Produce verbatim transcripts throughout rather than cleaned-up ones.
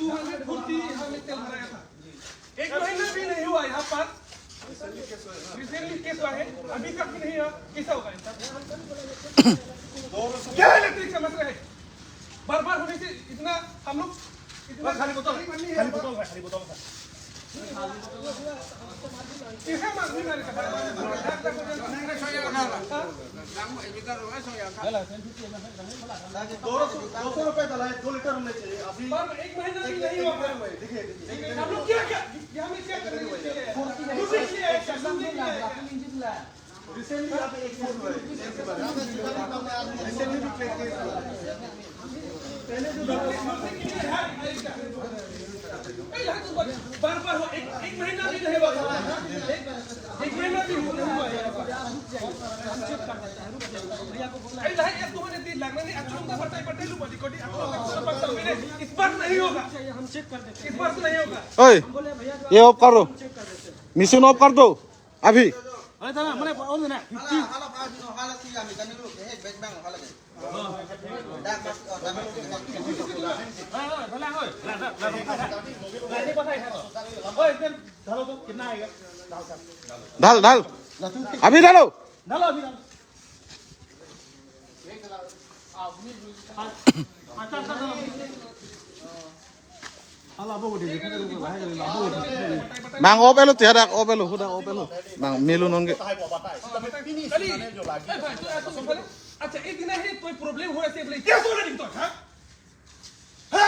Two hundred forty हमें तेल भराया था। एक महीना भी नहीं हुआ यहाँ पर। रिसेंटली केस हुआ है, अभी तक भी नहीं हुआ। कैसा होगा ऐसा? क्या इलेक्ट्रिक का मसला है? बार बार होने से इतना हम लोग इतना खाली बोतल, खाली बोतल, खाली बोतल। कैसा मांगने वाले का? दो सौ, दो सौ रुपए डाला है, दो लीटर होने चाहिए। अभी पर एक महीना भी नहीं हुआ। देखिए, देखिए, हम लोग क्या, क्या, यहाँ में क्या करने के लिए? दूसरे के लिए, दूसरे के लिए। रिसेंटली आप एक फोन हुआ है, रिसेंटली भी केस हुआ है। पहले जो बार बार हो, एक, एक महीना भी नहीं हुआ। एक, एक महीना भी नहीं हुआ। अरे, लाइट एक दो महीने दिन लगना नहीं, अच्छी उनका बताइए, बताइए, लो, बड़ी कोटी, अच्छी उनका बताइए, इस बार नहीं होगा। हम चेक कर देते हैं। इस बार से नहीं होगा। ओए, ये ऑफ करो, मशीन ऑफ कर दो अभी। अरे दादा, मैंने बोल देना। Hala, hala, hala, hala, si, ami kami dulu, eh, bag bang, hala, eh. Dah, mas, oh, dah, mas, dah, mas. डाल, डाल। अभी डालो। Mang op elo, tihadak op elo, huda op elo. Mang melu nonke. আচ্ছা, এইদিনা সেই তই প্ৰব্লেম হৈ আছে বোলে, এতিয়া চলে নেকি তই, হা? হা?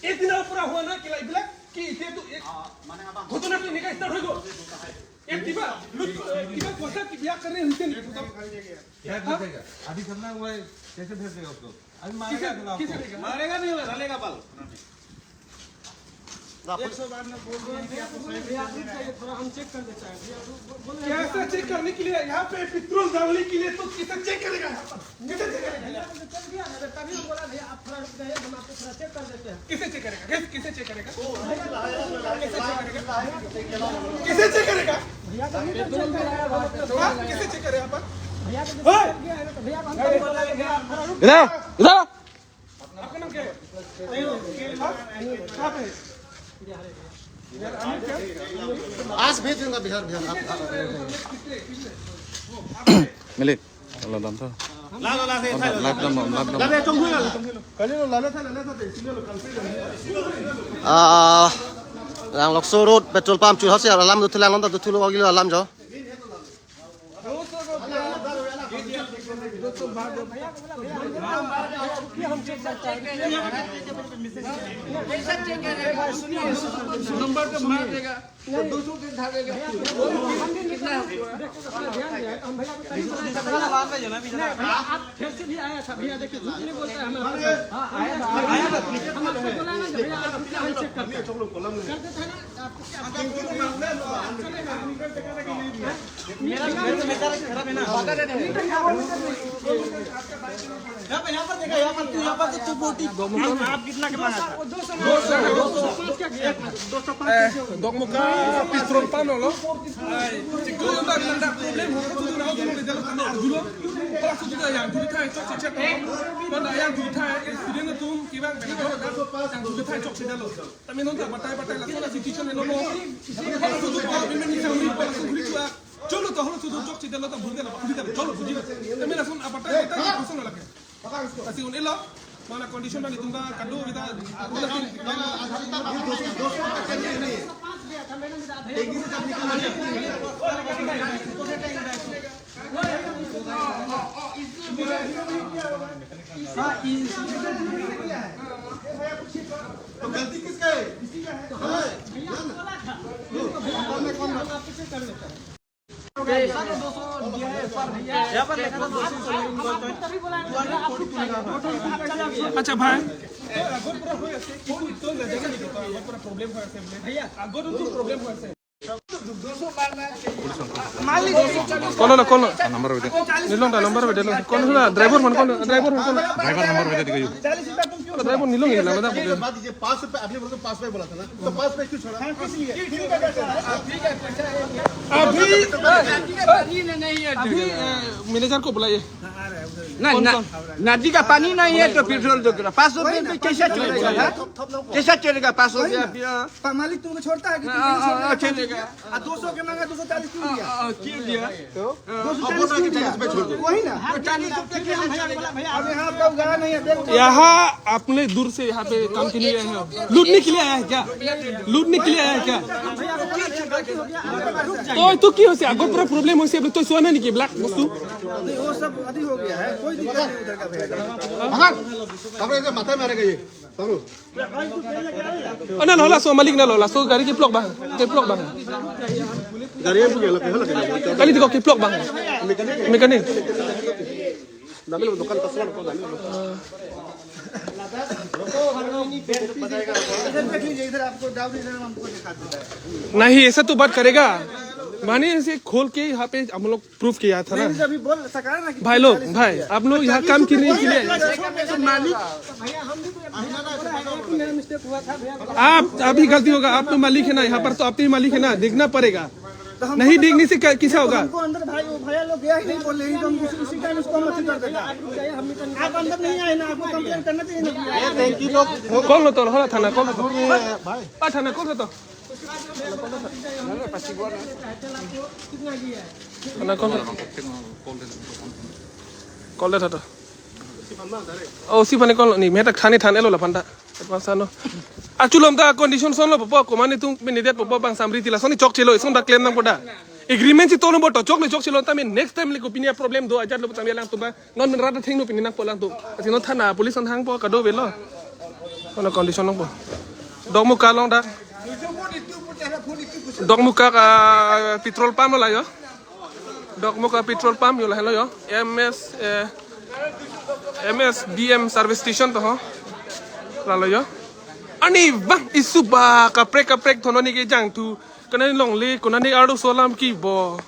এইদিনা পৰা হোৱা নাই, কিলা এইবিলাক? কি এতিয়া তো এই ঘটনাটো এনেকা ষ্টাৰ্ট হৈ গ'ল? এই কিবা লুট, কিবা পইচা কি বিয়া কাৰণে হৈছে নেকি? क्या भेजेगा? अभी करना हुआ है, कैसे भेजेगा उसको? अभी किसे, मारेगा आपको। किसे देगा? मारेगा नहीं, डालेगा बल। एक सौ बार में बोल दिया कि आपको सही भैया, रुक जाइए, थोड़ा हम चेक कर देते हैं। भैया, बो-, बो-, बोल रहे हैं, कैसे चेक करने के लिए? यहाँ पे पेट्रोल डालने के लिए तो किसे चेक करेगा यहाँ पर? किसे चेक करेगा? भैया, तो चल दिया ना, तभी हम बोला, भैया, आप थोड़ा रुक जाइए, हम आपको थोड़ा चेक कर देते हैं। किसे चेक करेगा? किस-, किसे चेक करेगा? किसे चेक करेगा? किसे चेक करेगा? भैया, तो अभी तो चेक कर रहा है, हाँ, किसे चेक करेगा यहाँ पर? भैया, तो हाँ। चल गया है ना, तो भैया, हम तो बोला, भैया, आप थोड़ा रुक इधर, इधर। आपका नाम क्या है? अनिल। हाँ? कहाँ पे है? आज भेज दूंगा बिहार, बिहार। आप, आप, आप, मिली। Wala dam tha. Lalo, lalo, lalo. Lalo, lalo, lalo. Lalo, lalo, lalo. Ah, Langlokso Road petrol pump churhosi alam dothulang, dothulo agilo alam jo. Number तो मार देगा। तो दो सौ के धागे का कितना है? आप फिर से भी आया था भैया, देखिए, झूठ नहीं बोलता है हमारे पास। हाँ, आया था, आया था। हम आपको बोला ना कि भैया, आप रुकिए, हम चेक करते हैं। कर देते हैं ना, आपको क्या? मेरा, मेरा तो बेचारा खराब है ना। यहाँ पर, यहाँ पर देखा, यहाँ पर तू, यहाँ पर तो तू बोटी। आप कितना के मांगा था? दो सौ, दो सौ, दो सौ पाँच। Dokmoka petrol pump lo. Ai, chiklo ta nanda problem ho, tu na tu na jalo tane arjulo. Para tu na yang tu thai chok chok chok. Mana yang tu thai student tu kiba bela ko yang tu thai chok chok jalo. Tame non ta batai batai la sona situation lo mo. Para tu tu pa mimi ni samri para tu guri tu. Cholo to holo to chok chidelo to bhul delo bhul delo cholo bhuji. Tame lason abatai batai koson lage. Lasi un-elo, mana condition na itum ta kado kita. तो गलती किसका है? यहाँ पर लिखा था दो सौ। अच्छा भाई। আগত পৰা হৈ আছে, কিন্তু এতিয়াও নাজানে নেকি তই? আগত পৰা প্ৰব্লেম হৈ আছে বোলে। আগতো তোৰ প্ৰব্লেম হৈ আছে। Call lo, call lo. Number bhi de. Nilong da number bhi de lo. कौन है? Driver man कौन? Driver man कौन? Driver number bhi de diyo. Driver nilong hi la, madam. बात कीजिए, पाँच रुपए, अगले बार तो पाँच रुपए बोला था ना, तो पाँच रुपए क्यों छोड़ा? हाँ, किस लिए? ठीक है, ठीक है, ठीक है। अभी, अभी, अ, मैनेजर को बुलाइए। ना, कौन, ना, कौन? नदी का पानी नहीं है तो पेट्रोल दो किलो, पाँच सौ रुपये में कैसा चलेगा, हाँ? कैसा चलेगा पाँच सौ रुपया? हाँ, हाँ, हाँ, चलेगा। हाँ, दो सौ के मांगा, दो सौ चालीस क्यों दिया? हाँ, हाँ, क्यों दिया? तो? हाँ। दो सौ चालीस क्यों दिया? वही ना। तो चालीस रुपये के हम, अब यहाँ आपका उगाड़ा नहीं है, देखो। यहाँ आपने दूर से यहाँ पे काम के लिए आए हो, लूटने के लिए आया है क्या? लूटने के लिए आया है क्या? तो, तो কি হৈছে? আগৰ পৰা প্ৰব্লেম হৈছে বুলি তই চোৱা নাই নেকি এইবিলাক বস্তু? नहीं, वो सब अभी हो गया है, कोई दिक्कत नहीं उधर का भैया। তারপরে এই যে মাথায় মারে গিয়ে, তারপরে অ, না, না, laso malik na lo, laso gari keplok bang, keplok bang. গাড়ী বুকে লাগে, লাগে। Kali tiko keplok bang. Mekanik. Mekanik. Dami lo, dokan tas lo, dami lo. इधर देख लीजिए, इधर आपको डाउन, इधर हमको दिखा देता है। नहीं, ऐसा तो बात करेगा. मैंने इसे खोल के यहाँ पे हम लोग प्रूफ किया था ना. नहीं, अभी बोल सका ना कि भाई लोग, चालीस भाई, रुपया। आप लोग यहाँ काम करने के लिए, मालिक, आप, अभी गलती होगा, आप तो मालिक है ना, यहाँ पर तो आप ही मालिक है ना, देखना पड़ेगा. तो हमको नहीं तो देखने से क्या, कैसा होगा? हमको अंदर भाई, वो भैया लोग गया ही नहीं बोल रहे हैं, तो हम उसी, उसी टाइम उसको मत कर देता. आप अंदर नहीं आए ना, आपको कंप्लेन करना चाहिए ना. कौन लो तो, हला थाना, कौन लो तो? भाई. आ, थाना, कौन लो तो? थाना, कौन लो तो? Call de thato. Oh, si phane call ni, meta thani than elo la phanta. Masa no. Achu lom ta condition son lo popo, komane tung minidet popo bang samri tila soni chokche lo, son ta claim nangpo da. Agreement si tono bo to chok le chokche lo, tame next time le ko pini a problem do ajat lo tame lang tum ba. Non min rata thengno pini nangpo lang tum. Asi non thana police on hangpo kado velo. Kono condition nangpo. Dokmoka along da. Dokmoka ka petrol pump lo la yo. Dokmoka petrol pump yo la helo yo. M S, eh, M S B M service station to ho. Lalo yo. Ani bang isu ba kaprek kaprek thono ni ke jangthu. Konane longle, konane ardo solam ki bo.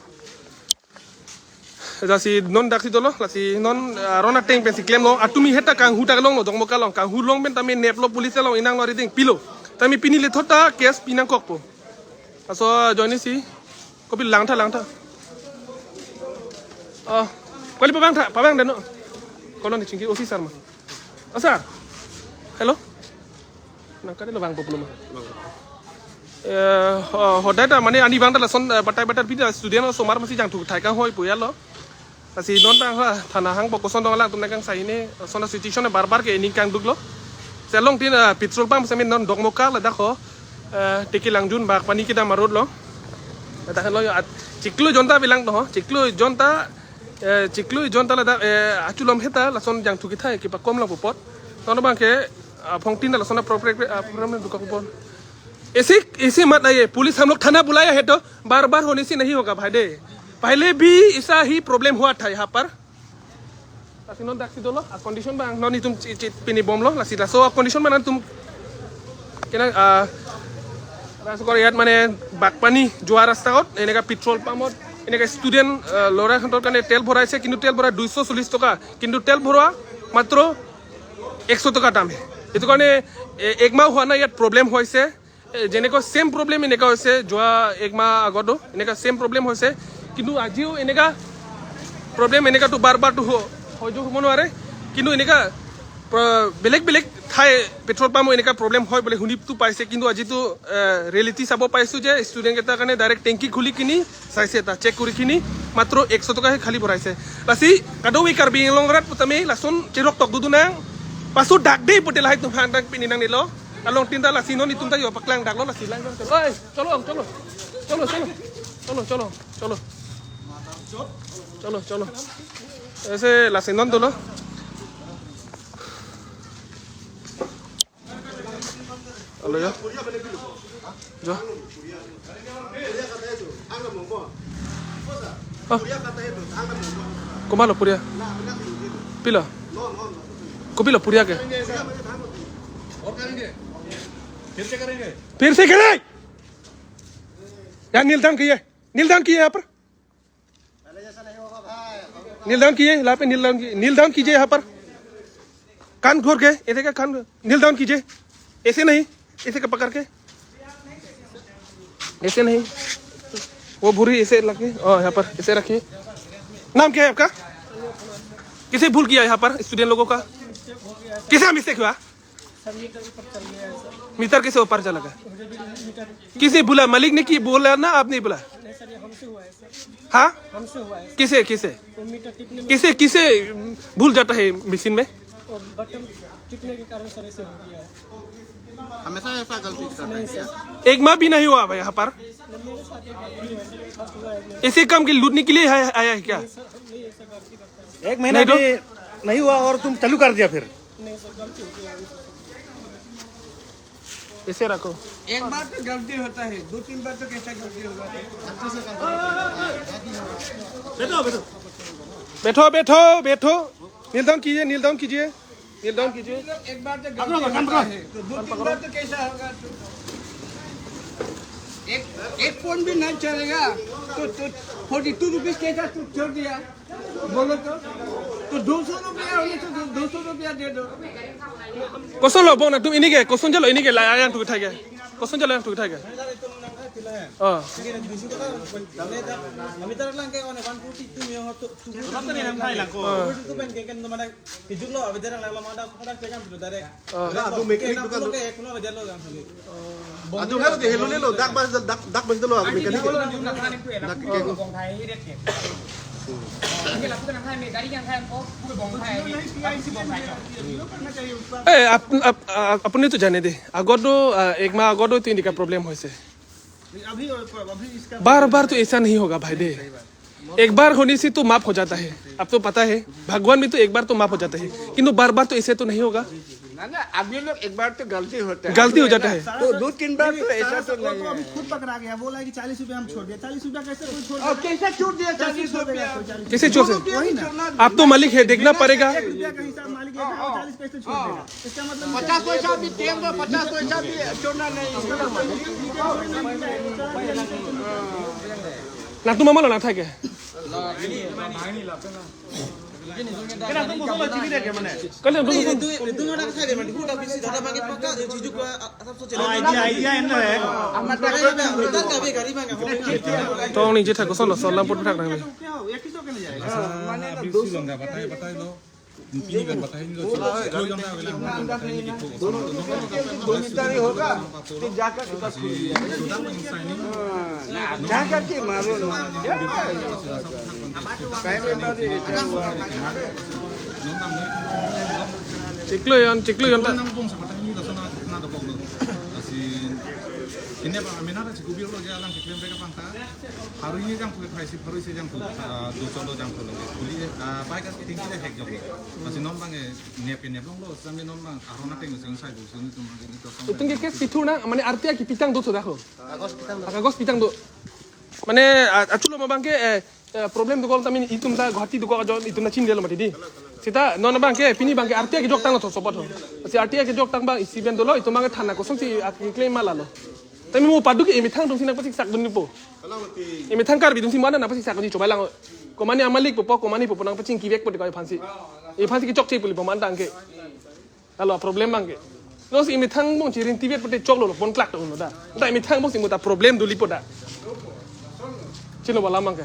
Lasi non daksi dolo, lasi non, ah, aron ateng pensi klem long. Atumi heta kanghu ta long lo, Dokmoka along. Kanghu long pen tame nep lo police along inang lo riding pilo. Tame pini le thota case pinangkokpo. Laso ajoine si. Kopi langtha, langtha. Oh, kali pabang tha, pabang dano. Kono ni chingki O C sir ma. Oh, sir. Hello. Nang kali lo bang populo ma. Eh, ho-, hodai ta mane ani bang ta lason, eh, batai batai pida student osomar masi jangthu thai kang hoi puya lo. Lasi non tang ha, thana hangpo koson dong lang tum nang kang sai ne, son situation bar bar ke ning kangduk lo. Selong tin, eh, petrol pump sami non Dokmoka ladak ho, eh, Tiki Langjun bak pani kedam a-road lo. Ladak lo yo at chiklo jonta bilang to ho, chiklo jonta, eh, chiklo jonta ladak, eh, achu lom heta lason jangthu kithai kipakom lang popot. Tono bang ke, ah, phong tin lason a program, ah, program duka popot. ऐसे, ऐसे मत आइए, पुलिस हम लोग थाना बुलाया है तो बार बार होने से नहीं होगा भाई दे। पहले भी ऐसा ही प्रॉब्लम हुआ था यहाँ पर। Lasi non daksi dolo, a condition bang non itum chi, chi, pini bomlo, lasi laso a condition bang non itum kena, ah, laso kor yat mane Bakpani joa rasta kot, eneka petrol pump ot, eneka student, ah, lora khantor kane tel bhoraise, kintu tel bhora দুইশ চল্লিশ টকা, কিন্তু তেল ভৰোৱা মাত্ৰ একশ টকা দাম হে। এইটো কাৰণে, এ, এক মাহ হোৱা নাই ইয়াত প্ৰব্লেম হৈছে। এ, যেনেকৈ ছেম প্ৰব্লেম এনেকা হৈছে, যোৱা এক মাহ আগতো এনেকা ছেম প্ৰব্লেম হৈছে, কিন্তু আজিও এনেকা প্ৰব্লেম এনেকাতো বাৰ বাৰতো হ-, সহ্য হ'ব নোৱাৰে। কিন্তু এনেকা প্ৰ-, বেলেগ বেলেগ ঠাই পেট্ৰল পাম্পো এনেকা প্ৰব্লেম হয় বুলি শুনিতো পাইছে, কিন্তু আজিতো, এ, ৰিয়েলিটি চাব পাইছোঁ যে ষ্টুডেণ্টকেইটাৰ কাৰণে ডাইৰেক্ট টেংকি খুলি কিনি চাইছে, এটা চেক কৰি কিনি মাত্ৰ একশ টকাহে খালি ভৰাইছে। Lasi kadokave Karbi Anglong arat pu tame lason cherok tok dodun nang, pasu dak de pute lahai tum hang dak pini nangnelo. Along tin ta lasi non itum ta yo paklang dak lo lasi lang. Oi, cholo, cholo. Cholo, cholo. Cholo, cholo, cholo. Cholo, cholo. Ese lasi non dolo. Alo ya. Jo. Ah. Komatlo puria? Pilo? Kopilo puria ke? फिर से करें। या kneel down कीजिए। Kneel down कीजिए यहाँ पर। Kneel down कीजिए, यहाँ पे kneel down कीजिए, kneel down कीजिए यहाँ पर। कान खोल के, ऐसे का कान, kneel down कीजिए। ऐसे नहीं, ऐसे का पकड़ के। ऐसे नहीं। वो भुरी ऐसे लगे, ओ, यहाँ पर ऐसे रखिए। नाम क्या है आपका? किसे भूल किया यहाँ पर स्टूडेंट लोगों का? किसे मिस्टेक हुआ? मीटर कैसे ऊपर चला गया? किसे बोला? मालिक ने की बोला ना आपने बोला? हाँ, किसे किसे किसे किसे भूल जाता है मशीन में? हमेशा ऐसा गलती करता है क्या? एक माह भी नहीं हुआ भाई यहाँ पर। इसी काम की लूटने के लिए आया है क्या? एक महीना भी नहीं हुआ और तुम चालू कर दिया फिर। ऐसे रखो। एक बार तो गलती होता है, दो तीन बार तो कैसा गलती होगा? बैठो बैठो। बैठो बैठो बैठो। नील डाउन कीजिए, नील डाउन कीजिए। नील डाउन कीजिए। एक बार तो गलती होता है, तो दो तीन बार तो कैसा होगा? तो एक एक फोन भी नहीं चलेगा, तो तो फोर्टी टू रुपीज कैसा तू छोड़ दिया? बोलो तो। तो दो सौ रुपया होने तो दो सौ रुपया दे दो। Koson lo bong na tum ini ke, koson jalo ini ke la yang tu thai ke. Koson jalo yang tu thai ke. Oh. Kami tarik lang kayak one forty two yang waktu tujuh. Kita ni nang thai lang ko. Tujuh tu main kayak kan teman. Kijuklo, abidar lang lama ada kadang pegang dulu direct. Oh. Lah, aku mikir itu kan. Aku lo kayak aku lo abidar lo kan. Atu helo de helo lelo dak bas dak dak bas dolo aku mekanik. Dak ke ko. এ, up- up- আ- আপুনি তো জানে দে, আগতো, আ, এক মাহ আগতো তো এনেকুৱা প্ৰব্লেম হৈছে। बार बार तो ऐसा नहीं होगा भाई दे। एक बार होने से तो माफ हो जाता है। आपको पता है, भगवान में तो एक बार तो माफ हो जाता है, किंतु बार बार तो ऐसे तो नहीं होगा। ना ना, आदमी लोग एक बार तो गलती होता है। गलती हो जाता है। तो दो तीन बार तो ऐसा तो नहीं है। खुद पकड़ा गया, बोला कि चालीस रुपया हम छोड़ दिया। चालीस रुपया कैसे कोई छोड़ और देगा? कैसे छोड़ दिया चालीस रुपया? कैसे छोड़ दो सकते? वही ना। आप तो मालिक है, देखना पड़ेगा। एक रुपया का हिसाब मालिक लेता है, चालीस कैसे छोड़ देगा? इसका मतलब पचास पैसा भी तेल दो, पचास पैसा भी छोड़ना नहीं। Nangtum mama lo nangthai ke? Kena tu musuh lo ciri dia ke mana? Kalian tu musuh. Idea, idea ena hai. Tong ni je thak koson lo, solam put thak nang ni. Chiklo yon, chiklo yon ta. Ini apa? Amena ada cukup biar lo jalan ke klem mereka pangka. Hari ini jang pui, hari si hari si jang pui. Ah, dua contoh jang pui lagi. Kuli, ah, baik kan tinggi dah hek jok. Masih non bang eh, nep nep long lo, sambil non bang, arona teng sing sai bu sing itu mang ini to. Itum ke ke situ na, mane arti aki pitang do sudah ko. Kagos pitang do. Kagos pitang do. Mane, ah, achulo ma bang ke, eh, eh, problem do kol tamin itum ta Guwahati do ko ajo itum na chin dia lo mati di. Sita non bang ke, pini bang ke arti aki jok tang lo to support ho. Si arti aki jok tang bang isi ben dolo, itum bang thana koson si aki claim mala lo. Tami mo padu ke emethang atum si nangpachingsak dunji po. Emethang Karbi atum si mana nangpachingsak dunji, chobai lang. Komane amalik po, komane po, nangpachingki vek po de ko iphan si. Iphan si kechokche pu li po man tang ke. Alo problem bang ke. Lo si emethang bong chirin tibet pute choklo lo pon klak to lo da. Da emethang bong si muta problem duli po da. Chilo bala bang ke.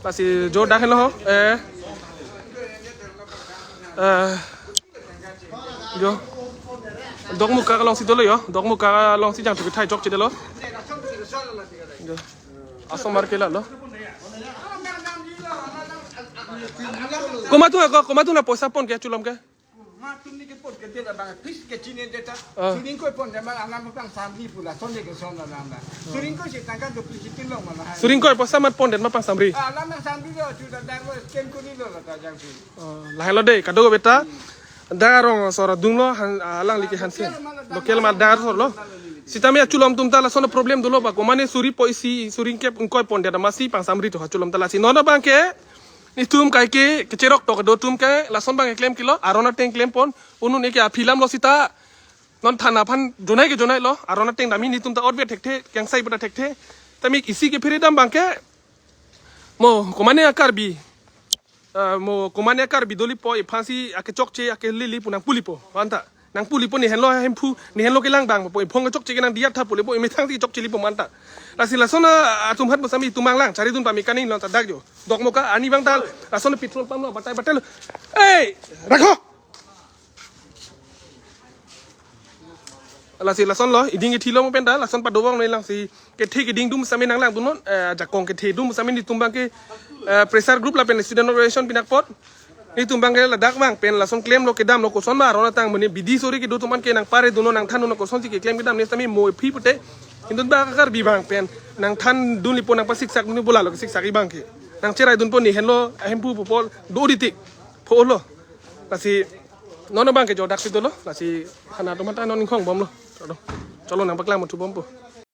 Lasi jo dak helo ho. Eh. Eh. Jo. Dokmoka along si dolo yo. Dokmoka along si jangthu kethai chokche dolo. Jo. Asomar ke la lo. Komat atum ko, komat atum na poisa pon ke chulom ke. Ma tum ni ke pon ke dela bang, please ke chini deta. Ah. Suring ko pon de ma anam pang samri pula, sonde ke son la nang da. Suring ko si tangka do please tin long ma la hai. Suring ko poisa mat pon det ma pang samri. Ah, la ma samri do, chu da dang lo, scan ko ni lo la ta jang si. Ah, lahai lo de, kado beta. Da rong sora dung lo, han, ah, alangli ke hansen. Local ma da sor lo. Sitame achulom atum ta lason problem dolo ba, komane suri poisi, suring ke ingkoi pon det ma si pang samri to achulom ta lasi. Non bang ke, itum kai ke, kecherok to do atum ke, lason bang ke klem kilo, arona teng klem pon, unun eke aphi lam lo sita, non thana aphan jonai ke jonai lo, arona teng dam hini atum ta otvet thekthe, kengsai puta thekthe, tame isi ke phere dam bang ke, mo, komane a Karbi, ah, mo, komane a Karbi doli po, iphan si ake chokche, ake lili pu nangpu li po, anta. Nangpulipo ne henlo Hemphu, ne henlo kelang abang po, ephong chokche ke nangdiya tha pulipo, emethang si chokche lipo manta. Lasi lason, ah, atum hat pusitame itum abang lang, charidun pame kani lo ta dak jo. Dokmoka ani abang ta, lason petrol pump lo, batai batai lo. Ei, rakho! Lasi lason lo, iding ithilo mo penta, lason padobong noi langsi. Kethe keding atum sami nanglangdunnon, eh, ajakong kethe atum sami netum abang ke, eh, pressure group lapen student organization pinakpot. Netum abang ke ladak abang pen lason klemlo kedamlo koson ma ron atang mene bidi sori kedo atum an ke nangparedunnon nangthandunnon kosonsi keklem kedam ne sami mo aphi pute. Kintu ba Karbi abang pen nangthandun lipo nangpasiksak dun lipo lalo siksak abang ke. Nangcheraidunpo ne henlo Hemphu pupo do ditik. Pho lo. Lasi non abang ke jo daksi dolo. Lasi hana atum ta non ingkhong bomlo. Cholo. Cholo nangpaklang mo thu bompo.